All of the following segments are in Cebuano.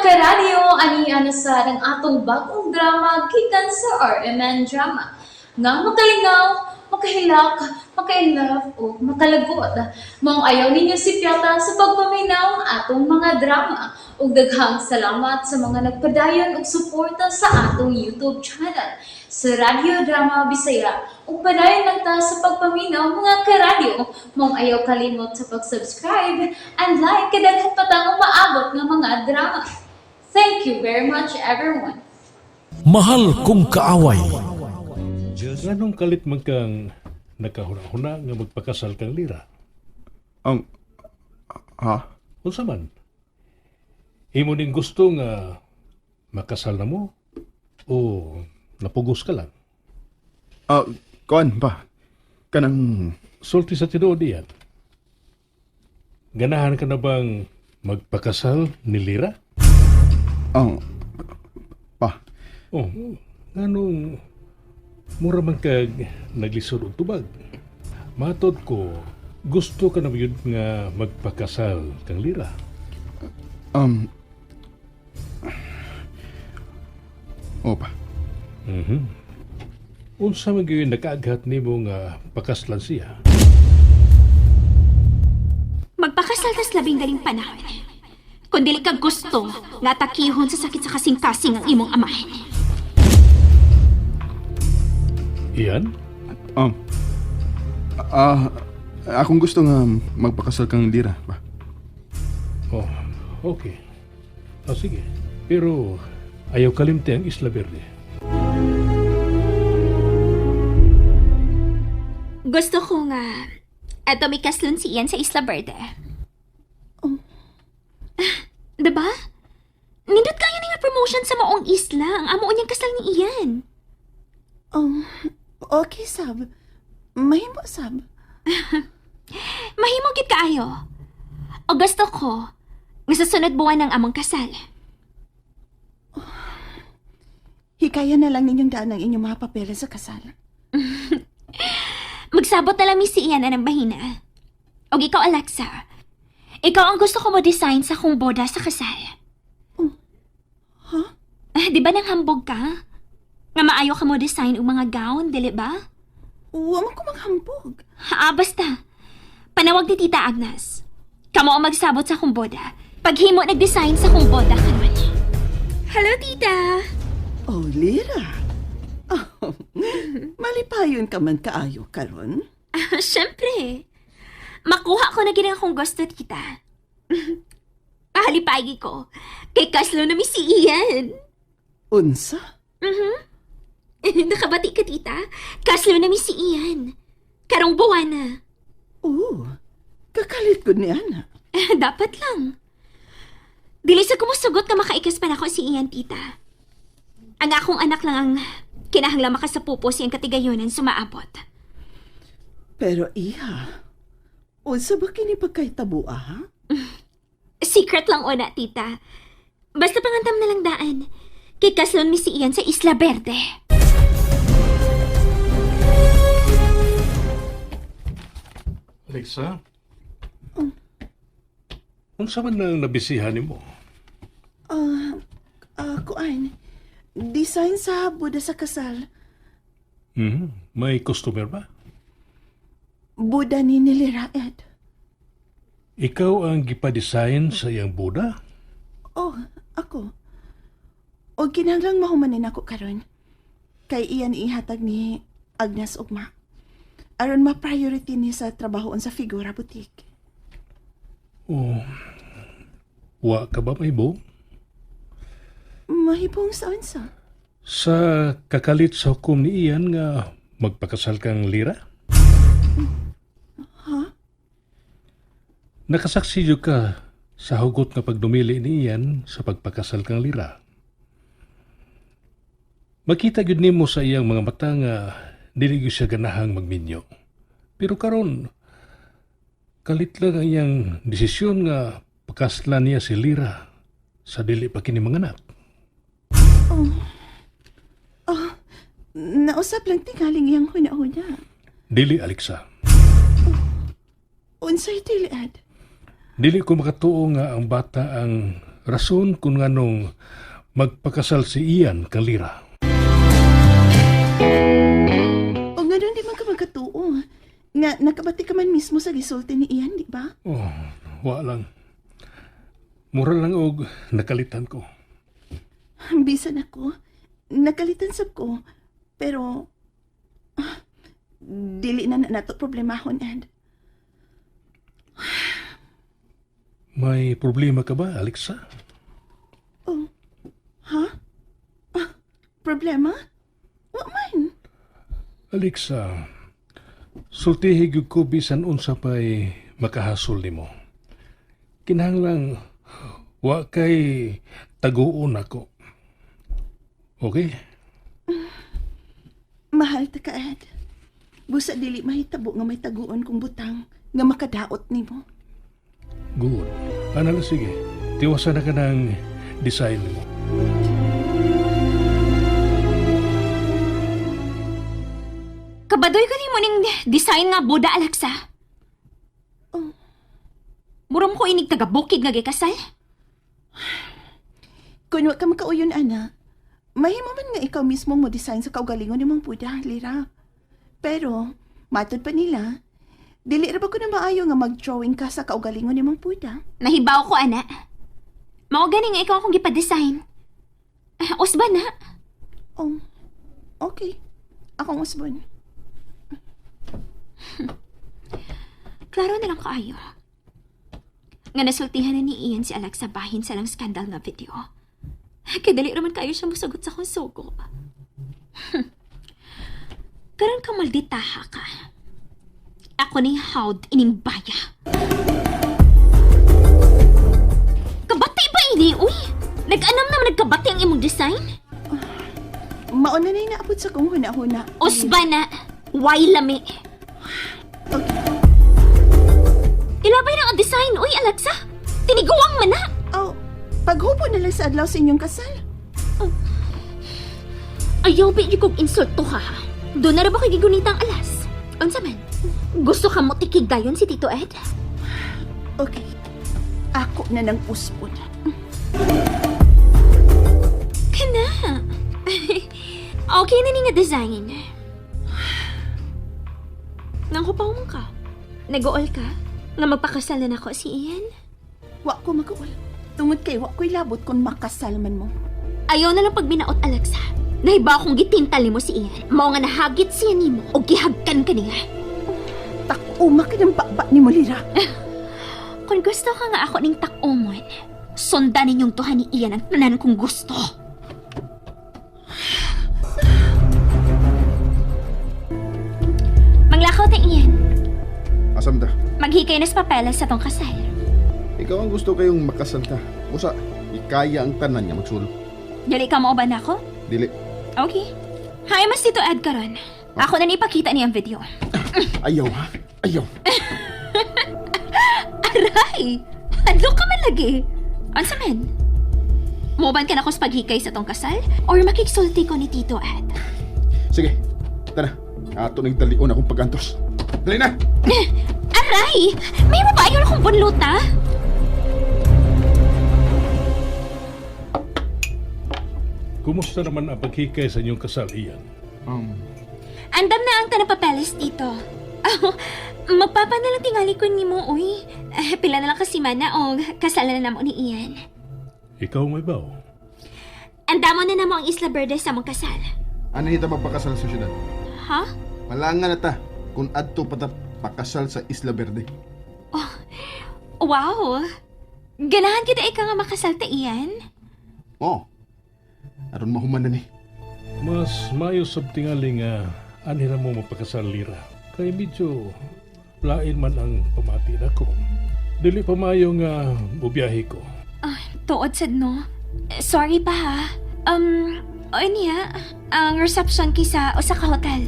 Karadyo, ani na sa ang atong bagong drama gikan sa RMN Drama. Nga makalingaw, makahilak, maka-inlove o makalagot. Maong ayaw ninyo sipyata sa pagpaminaw ang atong mga drama. Ug daghang salamat sa mga nagpadayon og suporta sa atong YouTube channel sa Radyo Drama Bisaya. Ug padayon lang ta sa pagpaminaw, mga karadyo. Maong ayaw kalimot sa pag-subscribe and like kay daghan pa tang umaabot nga mga drama. Thank you very much, everyone. Mahal Kong Kaaway. Nganong kalit man kang nakahuna-huna nga magpakasal kang Lira? Ha? Unsa man? Imo ning gusto nga makasal na mo o napugos ka lang? Ah, kuan ba? Kanang Sulti sa tinuod iyan. Ganahan ka na bang magpakasal ni Lira? Ang pa. Oh, nganong mura man kag naglisod og tubag. Matod ko, gusto ka na ba yun nga magpakasal kang Lira? Opa. Unsa man gyud nakaaghat nimo nga pakaslan siya? Magpakasal tas labing daling panahon. Kung dili ka gusto, nga atakihon sa sakit sa kasing-kasing ang imong amahan. Iyan? Akong gusto nga magpakasal kang Lira ba? Oh, okay. Oh, sige. Pero ayaw kalimti ang Isla Verde. Gusto ko nga, eto may kaslon si Ian sa Isla Verde. Oh. Ah, diba? Nindot kayo ni nga promotion sa maong isla. Ang amo niyang kasal ni Ian. Oh, okay, sab. Mahimo, sab. Mahimo gid kaayo. O gusto ko, nga sa sunod buwan ang among kasal. Hikaya na lang ninyong daan ang inyong mga papeles sa kasal. Magsabot na lang mi si Ian anang bahina. Og ikaw, Alexa, ikaw ang gusto ko mo design sa akong boda sa kasal. Huh? Ah, di ba nang hambog ka? Nga maayo ka mo design og mga gown, dili ba? Wa man ko manghambog. Ah, basta. Panawag ni Tita Agnes. Kamo ang magsabot sa akong boda. Paghimo nag-design sa akong boda karon. Hello, Tita. Oh, Lira. Oh, malipayon ka man kaayo karon. Ah, siyempre. Makuha ko na gid ang akong gusto, Tita. Pahalipagi ko. Kay Kaslo na mi si Ian. Unsa? Nakabati ka, Tita. Kaslo na mi si Ian. Karong buwan na. Oh, kakalit ko ni ana. Dapat lang. Dili sa kumusugot nga makaikas pa nako si Ian, Tita. Ang akong anak lang ang kinahanglan makasapupo siyang katigayonan sumaabot. Pero iha, unsa ba kini pagkaitabua, ha? Secret lang una, Tita. Basta pangantam na lang daan. Kay kaslon mi si Ian sa Isla Verde. Alexa? Unsa man nang nabisihan nimo? Ah, kuan. Design sa boda sa kasal. May customer ba? Boda ni Nilira Ed. Ikaw ang gipa-design sa iyang boda? Oh, ako. O kinahanglang mahumanin ako karon. Kay iyan ihatag ni Agnes Ugma. Aron ma-priority ni sa trabahoon sa Figura Boutique. Oh. Wa ka ba mahibong? Mahibong sa unsa? Sa kakalit sa hukom ni Ian nga magpakasal kang Lira? Ha? Nakasaksi jud ka sa hugot nga pagdumili ni Ian sa pagpakasal kang Lira. Makita gyud nimo sa iyang mga mata nga dili gyud siya ganahang magminyo. Pero karon kalit lang ang iyang desisyon nga pakaslan niya si Lira sa dili pa kini manganak. Oh, nausap lang tingaling iyang huna-huna. Dili, Alexa. Unsay dili, Ed? Dili ko makatuo nga ang bata ang Rason kung nganong magpakasal si Ian kang Lira. O nga di man ka magkatuo. Nga nakabati ka man mismo sa gisulti ni Ian, di ba? Oh, wa lang. Mura lang og nakalitan ko. Bisan ako. Nakalitan sab ko. Pero dili na na nato problemahon, Ed. May problema ka ba, Alexa? Oh, ha? Ah, problema? Wa man. Alexa, sultihi gyud ko bisan unsa pay makahasol nimo. Kinahanglang wa kay taguon ako. Okay? Mahal ta ka, Ed. Busa dili mahitabo nga may taguon kong butang nga makadaot nimo. Good. Ana lang, sige. Tiwasan na ka ng design mo. Kabadoy ka nimo ning design nga Buda, Alexa. Oh. Muram ko inig taga bukid nga gikasal. Kun wa ka makauyon, ana, mahimo man nga ikaw mismo mo design sa kaugalingon nimong puda, Lira. Pero, matod pa nila, dili ra ba ko na maayo nga mag-drawing ka sa kaugalingon nimong puda? Nahibaw ko, ana. Mao gani nga ikaw akong gipa-design. Ah, usba na. Oh, okay. Akong usbon. Klaro na lang kaayo. Nga nasultihan na ni Ian si Alexa bahin sa lang skandal nga video. Kay dali raman kayo siya musagot sa akong sugo. Karon ka malditaha ka. Ako ni Howd ining baya. Kabati ba ini, uy? Nag-anam naman nagkabati ang imong design? Mauna na inaabot sa kong huna-huna. Usba na. Why lami? Okay. Ilabay na ang design, uy, Alexa. Tiniguang man na. Oh, paghupo na lang sa adlaw sa inyong kasal. Ayaw ba kong insulto ha? Doon na ra ba kay gigunitang alas? Unsa man? Gusto ka mo tikig dayon si Tito Ed? Okay. Ako na ng usbon. Kana. Okay na ni nga design. Nanghupaw man ka. Nag-uol ka? Nga magpakasal na nako si Ian? Wa ko mag-uol. Tungod kay wa ko'y labot kung makasal man mo. Ayaw na lang pag binaot, Alexa. Dahil ba akong gitintal nimo si Ian? Mao nga nahagit siya nimo o gihagkan ka niya. Takuma ka ng baba ni mo, Lira. Kung gusto ka nga ako ning takumon, sundan ninyong tuhan ni Ian ang tanan kong gusto. Manglakaw ta, Ian. Asam ta? Maghikay na sa papeles sa tong kasal. Ikaw ang gusto kayong makasal ta. Usa, ikaya ang tanan nga magsulo. Dili ka mauban ako? Dili. Okay. Hi, mas Tito Ed karon. Ako na ipakita niya ang video. Ayaw ha? Ayaw. Aray! Hadlok ka man lagi. Unsa man? Mauban ka na ko sa paghikay sa tong kasal? Or makiksulti ko ni Tito Ed? Sige, tara. Ato nang dalion akong pagantos. Dali na! Aray! May mabayon akong bunluta? Kumusta naman ang paghikay sa inyong kasal, Ian? Andam na ang tanang papeles dito. Oh, magpapa na lang tingali ko nimo, uy. Eh, pila na lang kasi mana o kasal na namo ni Ian. Ikaw may baw. Andamo na namo ang Isla Verde sa mong kasal. Ano hita magpakasal sa syudad? Ha? Malangan na ta kung adto pa ta pakasal sa Isla Verde. Wow! Ganahan kita ikaw nga makasal ta, Ian? Oh. Aron mahuman na ni. Mas mayo sab tingali nga anhi ra mo mapakasal, Lira. Kay medyo lain man ang pamati nako. Dili pa maayo nga bubiyahe ko. Ah, tuod sad no. Eh, sorry pa ha. O niya, ang reception kisa usa ka hotel.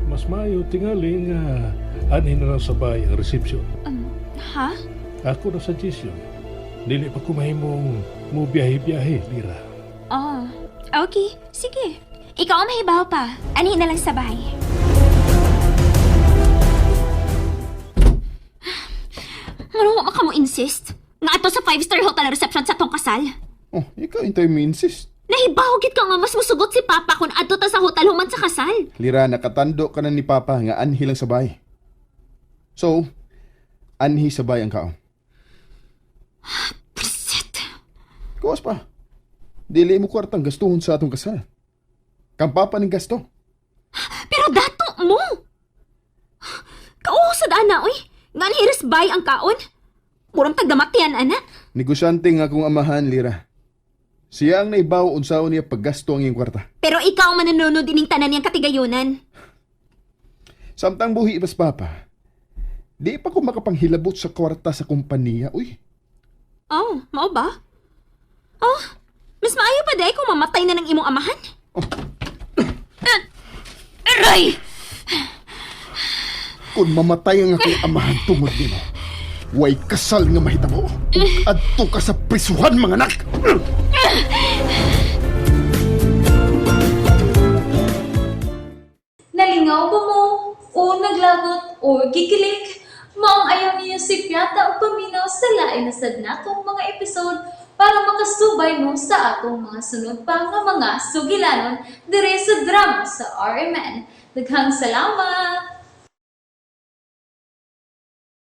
Mas maayo tingali nga anhi na lang sabay ang reception. Ha? Ako na suggestion. Dili pa ko mahimong mo biyahe-biyahe, Lira. Oh, okay. Sige. Ikaw ang mahibaw pa. Anhin na lang sa bahay. Ano ka mo insist? Nga ato sa 5-star hotel reception sa tong kasal. Oh, ikaw intay mo insist. Nahibaw gid ka nga mas musugot si Papa kung adto ta sa hotel human sa kasal. Lira, nakatando ka na ni Papa nga anhi lang sabay. So, anhi sabay ang kaon. Preset. Kuwas pa. Dili mo kwartang gastuhon sa atong kasal. Kang Papa ning gasto. Pero dato mo. Kauusad ana oy. Nga hiris bay ang kaon. Murang tagdamatian ana. Negosyante nga akong amahan, Lira. Siya ang naibaw unsaon niya paggasto ang iyang kwarta. Pero ikaw ang manunod ining tanan niyang katigayunan. Samtang buhi bas Papa, di pa ko makapanghilabot sa kwarta sa kompanya, uy. Oh, mao ba? Oh, mas maayo pa dahil kung mamatay na ng imong amahan. Ah, aray! Kung mamatay ang akong amahan tungod nimo, way kasal nga mahitabo. Ug adto ka sa prisuhan, mga anak. Nalingaw ba mo? O naglagot o gikilig? Maong ayaw niyo si Piata o paminaw sa lain na sad natong mga episode para makasubay mo sa atong mga sunod pa nga mga sugilanon dire sa drama sa RMN. Daghang salamat!